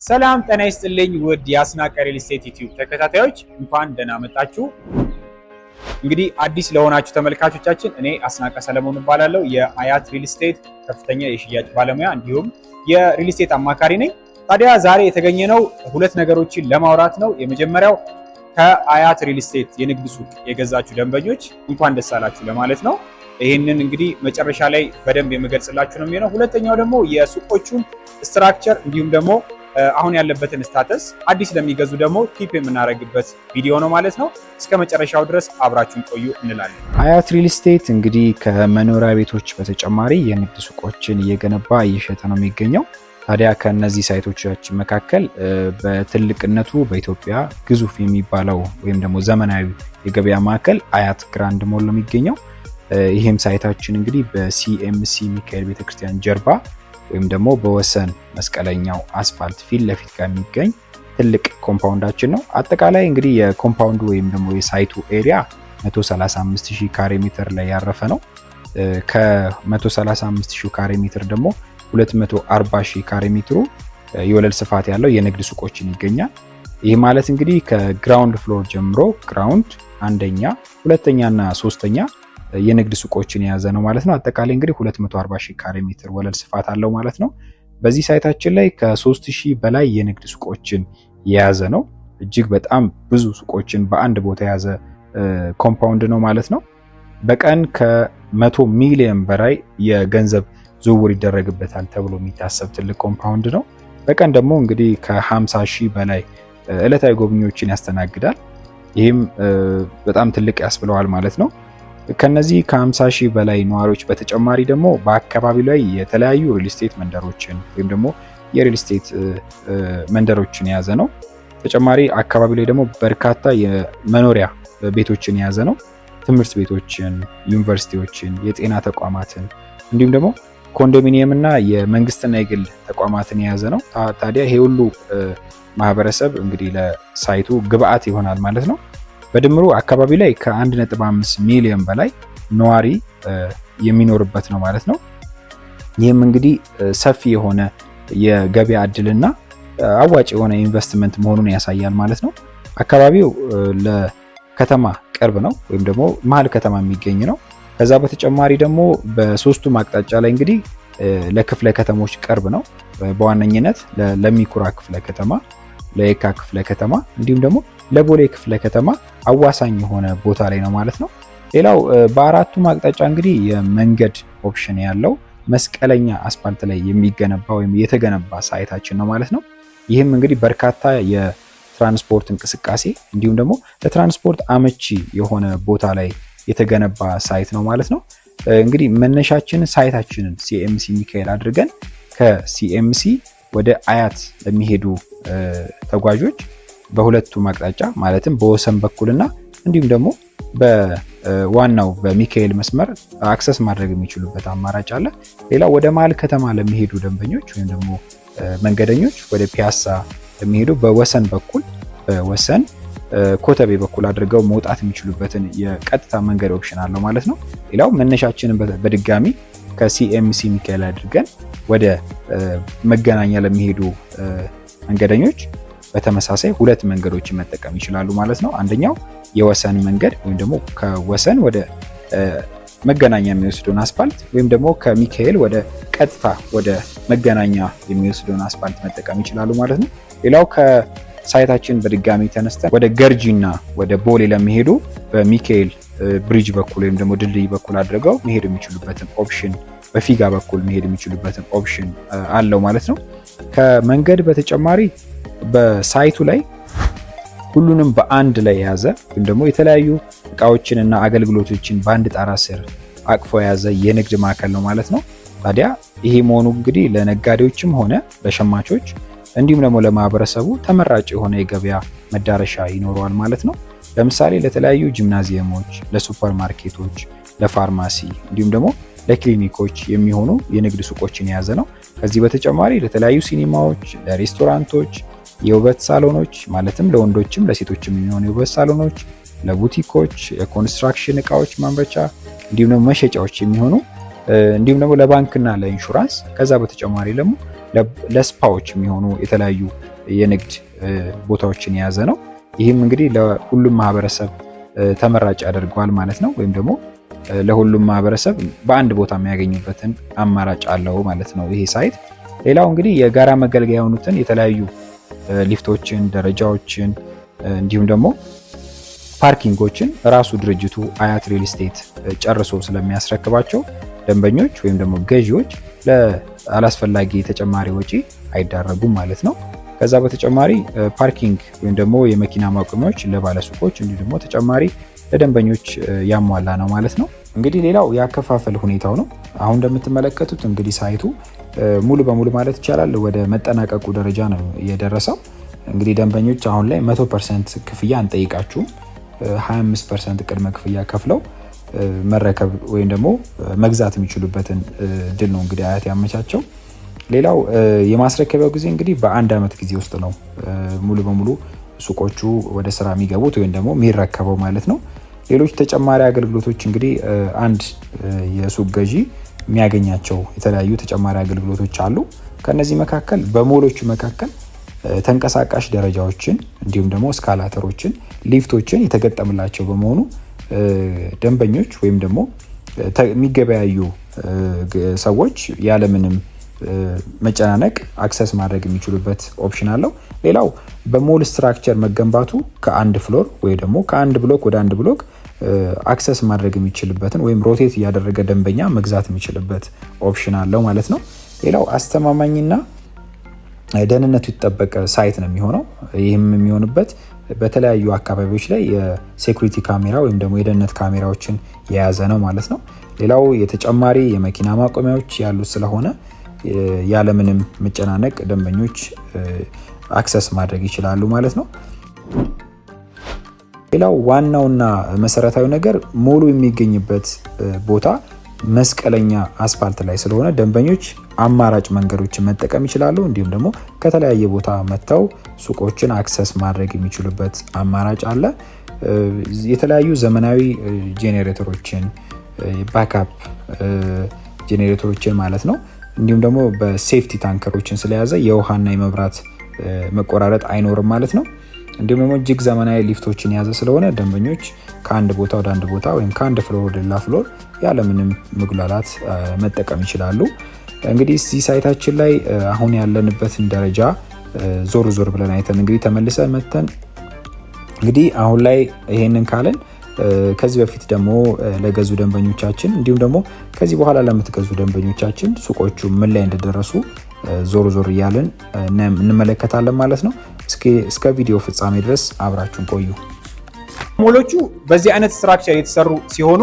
ሰላም ጤና ይስጥልኝ ውድ የአስናቀ ሪል ስቴት ዩቲዩብ ተከታታዮች፣ እንኳን ደህና መጣችሁ። እንግዲህ አዲስ ለሆናችሁ ተመልካቾቻችን፣ እኔ አስናቀ ሰለሞን እባላለሁ። የአያት ሪል ስቴት ከፍተኛ የሽያጭ ባለሙያ እንዲሁም የሪል ስቴት አማካሪ ነኝ። ታዲያ ዛሬ የተገኘነው ሁለት ነገሮችን ለማውራት ነው። የመጀመሪያው ከአያት ሪል ስቴት የንግድ ሱቅ የገዛችሁ ደንበኞች እንኳን ደስ አላችሁ ለማለት ነው። ይህንን እንግዲህ መጨረሻ ላይ በደንብ የምገልጽላችሁ ነው የሚሆነው። ሁለተኛው ደግሞ የሱቆቹን structure እንዲሁም ደግሞ አሁን ያለበትን status፣ አዲስ ለሚገዙ ደግሞ tip የምናደርግበት ቪዲዮ ነው ማለት ነው። እስከ መጨረሻው ድረስ አብራችሁን ቆዩ እንላለን። አያት ሪል ስቴት እንግዲህ ከመኖሪያ ቤቶች በተጨማሪ የንግድ ሱቆችን እየገነባ እየሸጠ ነው የሚገኘው። ታዲያ ከእነዚህ site ኦቻችን መካከል በትልቅነቱ በኢትዮጵያ ግዙፍ የሚባለው ወይም ደግሞ ዘመናዊ የገበያ ማዕከል አያት ግራንድ ሞል ነው የሚገኘው። ይህም site ኣችን እንግዲህ በሲኤምሲ ሚካኤል ቤተክርስቲያን ጀርባ ወይም ደግሞ በወሰን መስቀለኛው አስፋልት ፊት ለፊት ጋር የሚገኝ ትልቅ compound ኣችን ነው። አጠቃላይ እንግዲህ የ compound ኡ ወይም ደግሞ የ site ኡ area 135,000 ካሬ ሜትር ላይ ያረፈ ነው። ከ135,000 ካሬ ሜትር ደግሞ 240,000 ካሬ ሜትሩ የወለል ስፋት ያለው የንግድ ሱቆችን ይገኛል። ይህ ማለት እንግዲህ ከ ground floor ጀምሮ ground አንደኛ፣ ሁለተኛ እና ሶስተኛ የንግድ ሱቆችን የያዘ ነው ማለት ነው። አጠቃላይ እንግዲህ 240,000 ካሬ ሜትር ወለል ስፋት አለው ማለት ነው። በዚህ site ኣችን ላይ ከ3000 በላይ የንግድ ሱቆችን የያዘ ነው። እጅግ በጣም ብዙ ሱቆችን በአንድ ቦታ የያዘ compound ነው ማለት ነው። በቀን ከ100 ሚሊዮን በላይ የገንዘብ ዝውውር ይደረግበታል ተብሎ የሚታሰብ ትልቅ compound ነው። በቀን ደግሞ እንግዲህ ከ50 ሺህ በላይ ዕለታዊ ጎብኚዎችን ያስተናግዳል። ይህም በጣም ትልቅ ያስብለዋል ማለት ነው። ከነዚህ ከ50 ሺህ በላይ ነዋሪዎች በተጨማሪ ደግሞ በአካባቢው ላይ የተለያዩ ሪል ስቴት መንደሮችን ወይም ደግሞ የሪል ስቴት መንደሮችን የያዘ ነው። ተጨማሪ አካባቢ ላይ ደግሞ በርካታ የመኖሪያ ቤቶችን የያዘ ነው። ትምህርት ቤቶችን፣ ዩኒቨርሲቲዎችን፣ የጤና ተቋማትን እንዲሁም ደግሞ ኮንዶሚኒየም እና የመንግስትና የግል ተቋማትን የያዘ ነው። ታዲያ ይሄ ሁሉ ማህበረሰብ እንግዲህ ለ site ኡ ግብአት ይሆናል ማለት ነው። በድምሩ አካባቢ ላይ ከ1.5 ሚሊዮን በላይ ነዋሪ የሚኖርበት ነው ማለት ነው። ይህም እንግዲህ ሰፊ የሆነ የገበያ እድልና አዋጭ የሆነ ኢንቨስትመንት መሆኑን ያሳያል ማለት ነው። አካባቢው ለከተማ ቅርብ ነው ወይም ደግሞ መሀል ከተማ የሚገኝ ነው። ከዛ በተጨማሪ ደግሞ በሶስቱም አቅጣጫ ላይ እንግዲህ ለክፍለ ከተሞች ቅርብ ነው። በዋነኝነት ለለሚ ኩራ ክፍለ ከተማ፣ ለየካ ክፍለ ከተማ እንዲሁም ደግሞ ለቦሌ ክፍለ ከተማ አዋሳኝ የሆነ ቦታ ላይ ነው ማለት ነው። ሌላው በአራቱም አቅጣጫ እንግዲህ የመንገድ option ያለው መስቀለኛ አስፋልት ላይ የሚገነባ ወይም የተገነባ site ኣችን ነው ማለት ነው። ይህም እንግዲህ በርካታ የትራንስፖርት እንቅስቃሴ እንዲሁም ደግሞ ለትራንስፖርት አመቺ የሆነ ቦታ ላይ የተገነባ site ነው ማለት ነው። እንግዲህ መነሻችንን site ኣችንን ሲኤምሲ ሚካኤል አድርገን ከሲኤምሲ ወደ አያት ለሚሄዱ ተጓዦች በሁለቱም አቅጣጫ፣ ማለትም በወሰን በኩልና እንዲሁም ደግሞ በዋናው በሚካኤል መስመር access ማድረግ የሚችሉበት አማራጭ አለ። ሌላው ወደ መሀል ከተማ ለሚሄዱ ደንበኞች ወይም ደግሞ መንገደኞች፣ ወደ ፒያሳ ለሚሄዱ በወሰን በኩል፣ በወሰን ኮተቤ በኩል አድርገው መውጣት የሚችሉበትን የቀጥታ መንገድ option አለው ማለት ነው። ሌላው መነሻችንን በድጋሚ ከሲኤምሲ ሚካኤል አድርገን ወደ መገናኛ ለሚሄዱ መንገደኞች በተመሳሳይ ሁለት መንገዶችን መጠቀም ይችላሉ ማለት ነው። አንደኛው የወሰን መንገድ ወይም ደግሞ ከወሰን ወደ መገናኛ የሚወስደውን አስፋልት ወይም ደግሞ ከሚካኤል ወደ ቀጥታ ወደ መገናኛ የሚወስደውን አስፋልት መጠቀም ይችላሉ ማለት ነው። ሌላው ከ site ኣችን በድጋሚ ተነስተን ወደ ገርጂ እና ወደ ቦሌ ለሚሄዱ በሚካኤል bridge በኩል ወይም ደግሞ ድልድይ በኩል አድርገው መሄድ የሚችሉበትን option፣ በፊጋ በኩል መሄድ የሚችሉበትን option አለው ማለት ነው። ከመንገድ በተጨማሪ በ site ኡ ላይ ሁሉንም በአንድ ላይ የያዘ ወይም ደግሞ የተለያዩ እቃዎችን እና አገልግሎቶችን በአንድ ጣራ ስር አቅፎ የያዘ የንግድ ማዕከል ነው ማለት ነው። ታዲያ ይሄ መሆኑ እንግዲህ ለነጋዴዎችም ሆነ ለሸማቾች እንዲሁም ደግሞ ለማህበረሰቡ ተመራጭ የሆነ የገበያ መዳረሻ ይኖረዋል ማለት ነው። ለምሳሌ ለተለያዩ ጂምናዚየሞች፣ ለሱፐር ማርኬቶች፣ ለፋርማሲ እንዲሁም ደግሞ ለክሊኒኮች የሚሆኑ የንግድ ሱቆችን የያዘ ነው። ከዚህ በተጨማሪ ለተለያዩ ሲኒማዎች፣ ለሬስቶራንቶች፣ የውበት ሳሎኖች፣ ማለትም ለወንዶችም ለሴቶችም የሚሆኑ የውበት ሳሎኖች፣ ለቡቲኮች፣ የኮንስትራክሽን እቃዎች ማምረቻ እንዲሁም ደግሞ መሸጫዎች የሚሆኑ እንዲሁም ደግሞ ለባንክና ለኢንሹራንስ ከዛ በተጨማሪ ደግሞ ለ spa ዎች የሚሆኑ የተለያዩ የንግድ ቦታዎችን የያዘ ነው። ይህም እንግዲህ ለሁሉም ማህበረሰብ ተመራጭ ያደርገዋል ማለት ነው። ወይም ደግሞ ለሁሉም ማህበረሰብ በአንድ ቦታ የሚያገኙበትን አማራጭ አለው ማለት ነው ይሄ site። ሌላው እንግዲህ የጋራ መገልገያ የሆኑትን የተለያዩ ሊፍቶችን፣ ደረጃዎችን እንዲሁም ደግሞ parking ኦችን ራሱ ድርጅቱ አያት ሪል ስቴት ጨርሶ ስለሚያስረክባቸው ደንበኞች ወይም ደግሞ ገዢዎች ለአላስፈላጊ ተጨማሪ ወጪ አይዳረጉም ማለት ነው። ከዛ በተጨማሪ parking ወይም ደግሞ የመኪና ማቆሚያዎች ለባለሱቆች እንዲሁም ደግሞ ተጨማሪ ለደንበኞች ያሟላ ነው ማለት ነው። እንግዲህ ሌላው የአከፋፈል ሁኔታው ነው። አሁን እንደምትመለከቱት እንግዲህ site ኡ ሙሉ በሙሉ ማለት ይቻላል ወደ መጠናቀቁ ደረጃ ነው የደረሰው። እንግዲህ ደንበኞች አሁን ላይ 100% ክፍያ አንጠይቃችሁም፣ 25% ቅድመ ክፍያ ከፍለው መረከብ ወይም ደግሞ መግዛት የሚችሉበትን እድል ነው እንግዲህ አያት ያመቻቸው። ሌላው የማስረከቢያው ጊዜ እንግዲህ በአንድ ዓመት ጊዜ ውስጥ ነው ሙሉ በሙሉ ሱቆቹ ወደ ስራ የሚገቡት ወይም ደግሞ የሚረከበው ማለት ነው። ሌሎች ተጨማሪ አገልግሎቶች እንግዲህ አንድ የሱቅ ገዢ የሚያገኛቸው የተለያዩ ተጨማሪ አገልግሎቶች አሉ። ከነዚህ መካከል በሞሎቹ መካከል ተንቀሳቃሽ ደረጃዎችን እንዲሁም ደግሞ escalator ኦችን፣ ሊፍቶችን የተገጠመላቸው በመሆኑ ደንበኞች ወይም ደግሞ የሚገበያዩ ሰዎች ያለምንም መጨናነቅ access ማድረግ የሚችሉበት option አለው። ሌላው በ mall structure መገንባቱ ከአንድ floor ወይ ደግሞ ከአንድ block ወደ አንድ block access ማድረግ የሚችልበትን ወይም rotate እያደረገ ደንበኛ መግዛት የሚችልበት option አለው ማለት ነው። ሌላው አስተማማኝና ደህንነቱ የተጠበቀ site ነው የሚሆነው። ይህም የሚሆንበት በተለያዩ አካባቢዎች ላይ የ security ካሜራ ወይም ደግሞ የደህንነት ካሜራዎችን የያዘ ነው ማለት ነው። ሌላው የተጨማሪ የመኪና ማቆሚያዎች ያሉት ስለሆነ ያለምንም መጨናነቅ ደንበኞች access ማድረግ ይችላሉ ማለት ነው። ሌላው ዋናውና መሰረታዊ ነገር ሞሉ የሚገኝበት ቦታ መስቀለኛ አስፋልት ላይ ስለሆነ ደንበኞች አማራጭ መንገዶችን መጠቀም ይችላሉ። እንዲሁም ደግሞ ከተለያየ ቦታ መጥተው ሱቆችን access ማድረግ የሚችሉበት አማራጭ አለ። የተለያዩ ዘመናዊ ጄኔሬተሮችን፣ backup ጄኔሬተሮችን ማለት ነው። እንዲሁም ደግሞ በ safety ታንከሮችን ስለያዘ የውሃና የመብራት መቆራረጥ አይኖርም ማለት ነው። እንዲሁም ደግሞ እጅግ ዘመናዊ ሊፍቶችን የያዘ ስለሆነ ደንበኞች ከአንድ ቦታ ወደ አንድ ቦታ ወይም ከአንድ floor ወደ ሌላ floor ያለምንም መጉላላት መጠቀም ይችላሉ። እንግዲህ እዚህ site ኣችን ላይ አሁን ያለንበትን ደረጃ ዞር ዞር ብለን አይተን እንግዲህ ተመልሰን መተን እንግዲህ አሁን ላይ ይሄንን ካለን ከዚህ በፊት ደግሞ ለገዙ ደንበኞቻችን እንዲሁም ደግሞ ከዚህ በኋላ ለምትገዙ ደንበኞቻችን ሱቆቹ ምን ላይ እንደደረሱ ዞር ዞር እያልን እንመለከታለን ማለት ነው። እስከ ቪዲዮ ፍጻሜ ድረስ አብራችሁን ቆዩ። ሞሎቹ በዚህ አይነት structure የተሰሩ ሲሆኑ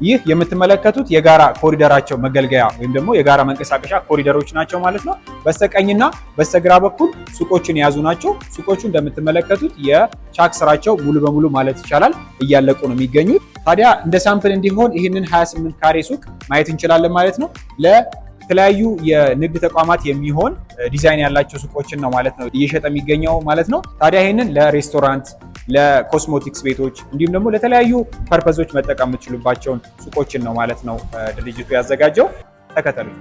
ይህ የምትመለከቱት የጋራ ኮሪደራቸው መገልገያ ወይም ደግሞ የጋራ መንቀሳቀሻ ኮሪደሮች ናቸው ማለት ነው። በስተቀኝና በስተግራ በኩል ሱቆችን የያዙ ናቸው። ሱቆቹ እንደምትመለከቱት የቻክ ስራቸው ሙሉ በሙሉ ማለት ይቻላል እያለቁ ነው የሚገኙት። ታዲያ እንደ sample እንዲሆን ይህንን 28 ካሬ ሱቅ ማየት እንችላለን ማለት ነው። ለተለያዩ የንግድ ተቋማት የሚሆን ዲዛይን ያላቸው ሱቆችን ነው ማለት ነው እየሸጠ የሚገኘው ማለት ነው። ታዲያ ይህንን ለሬስቶራንት፣ ለኮስሞቲክስ ቤቶች እንዲሁም ደግሞ ለተለያዩ purpose ኦች መጠቀም የምትችሉባቸውን ሱቆችን ነው ማለት ነው ድርጅቱ ያዘጋጀው። ተከተሉኝ።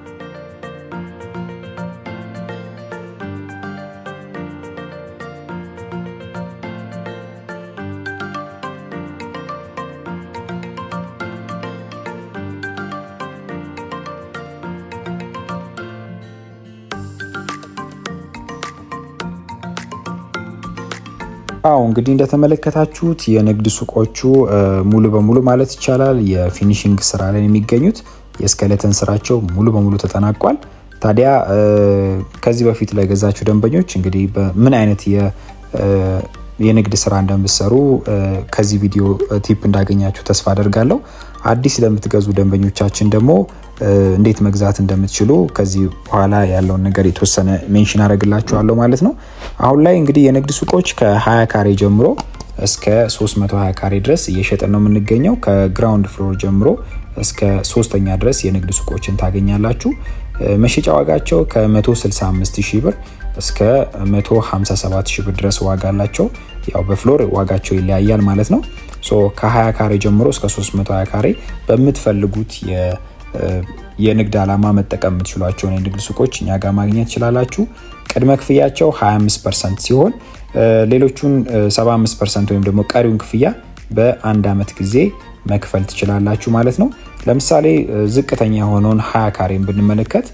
አዎ እንግዲህ እንደተመለከታችሁት የንግድ ሱቆቹ ሙሉ በሙሉ ማለት ይቻላል የ finishing ስራ ላይ የሚገኙት የ skeleton ስራቸው ሙሉ በሙሉ ተጠናቋል። ታዲያ ከዚህ በፊት ለገዛችሁ ደንበኞች እንግዲህ በምን አይነት የንግድ ስራ እንደምትሰሩ ከዚህ ቪዲዮ tip እንዳገኛችሁ ተስፋ አደርጋለሁ። አዲስ ለምትገዙ ደንበኞቻችን ደግሞ እንዴት መግዛት እንደምትችሉ ከዚህ በኋላ ያለውን ነገር የተወሰነ mention አደርግላችኋለሁ ማለት ነው። አሁን ላይ እንግዲህ የንግድ ሱቆች ከ20 ካሬ ጀምሮ እስከ 320 ካሬ ድረስ እየሸጠን ነው የምንገኘው። ከ ground floor ጀምሮ እስከ ሶስተኛ ድረስ የንግድ ሱቆችን ታገኛላችሁ። መሸጫ ዋጋቸው ከ165 ሺህ ብር እስከ 157 ሺህ ብር ድረስ ዋጋ አላቸው። ያው በ floor ዋጋቸው ይለያያል ማለት ነው። so ከ20 ካሬ ጀምሮ እስከ 320 ካሬ በምትፈልጉት የ የንግድ ዓላማ መጠቀም የምትችሏቸውን የንግድ ሱቆች እኛ ጋር ማግኘት ትችላላችሁ። ቅድመ ክፍያቸው 25% ሲሆን ሌሎቹን 75% ወይም ደግሞ ቀሪውን ክፍያ በአንድ ዓመት ጊዜ መክፈል ትችላላችሁ ማለት ነው። ለምሳሌ ዝቅተኛ የሆነውን 20 ካሬን ብንመለከት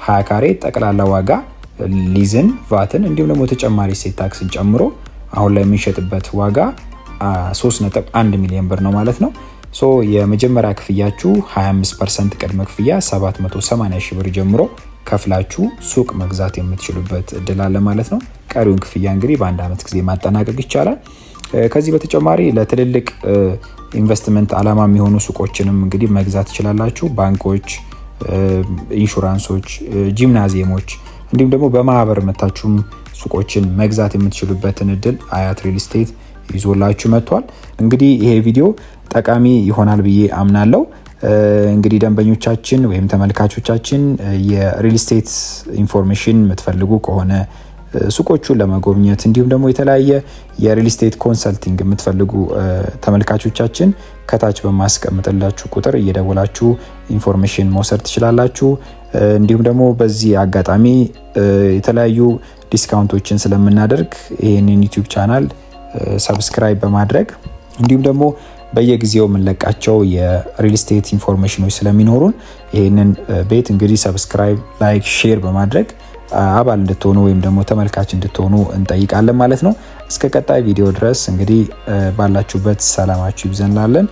20 ካሬ ጠቅላላ ዋጋ ሊዝን፣ ቫትን እንዲሁም ደግሞ ተጨማሪ እሴት ታክስን ጨምሮ አሁን ላይ የምንሸጥበት ዋጋ 3.1 ሚሊዮን ብር ነው ማለት ነው። So የመጀመሪያ ክፍያችሁ 25% ቅድመ ክፍያ 780 ሺህ ብር ጀምሮ ከፍላችሁ ሱቅ መግዛት የምትችሉበት እድል አለ ማለት ነው። ቀሪውን ክፍያ እንግዲህ በአንድ ዓመት ጊዜ ማጠናቀቅ ይቻላል። ከዚህ በተጨማሪ ለትልልቅ ኢንቨስትመንት ዓላማ የሚሆኑ ሱቆችንም እንግዲህ መግዛት ትችላላችሁ። ባንኮች፣ ኢንሹራንሶች፣ ጂምናዚየሞች እንዲሁም ደግሞ በማህበር መታችሁም ሱቆችን መግዛት የምትችሉበትን እድል አያት ሪል ስቴት ይዞላችሁ መጥቷል። እንግዲህ ይሄ ቪዲዮ ጠቃሚ ይሆናል ብዬ አምናለሁ። እንግዲህ ደንበኞቻችን ወይም ተመልካቾቻችን የሪል ስቴት information የምትፈልጉ ከሆነ፣ ሱቆቹን ለመጎብኘት እንዲሁም ደግሞ የተለያየ የሪል ስቴት consulting የምትፈልጉ ተመልካቾቻችን ከታች በማስቀምጥላችሁ ቁጥር እየደወላችሁ information መውሰድ ትችላላችሁ። እንዲሁም ደግሞ በዚህ አጋጣሚ የተለያዩ discount ኦችን ስለምናደርግ ይህንን YouTube channel subscribe በማድረግ እንዲሁም ደግሞ በየጊዜው የምንለቃቸው የሪል ስቴት information ኖች ስለሚኖሩን ይህንን ቤት እንግዲህ subscribe፣ like፣ share በማድረግ አባል እንድትሆኑ ወይም ደግሞ ተመልካች እንድትሆኑ እንጠይቃለን ማለት ነው። እስከ ቀጣይ ቪዲዮ ድረስ እንግዲህ ባላችሁበት ሰላማችሁ ይብዛ እንላለን።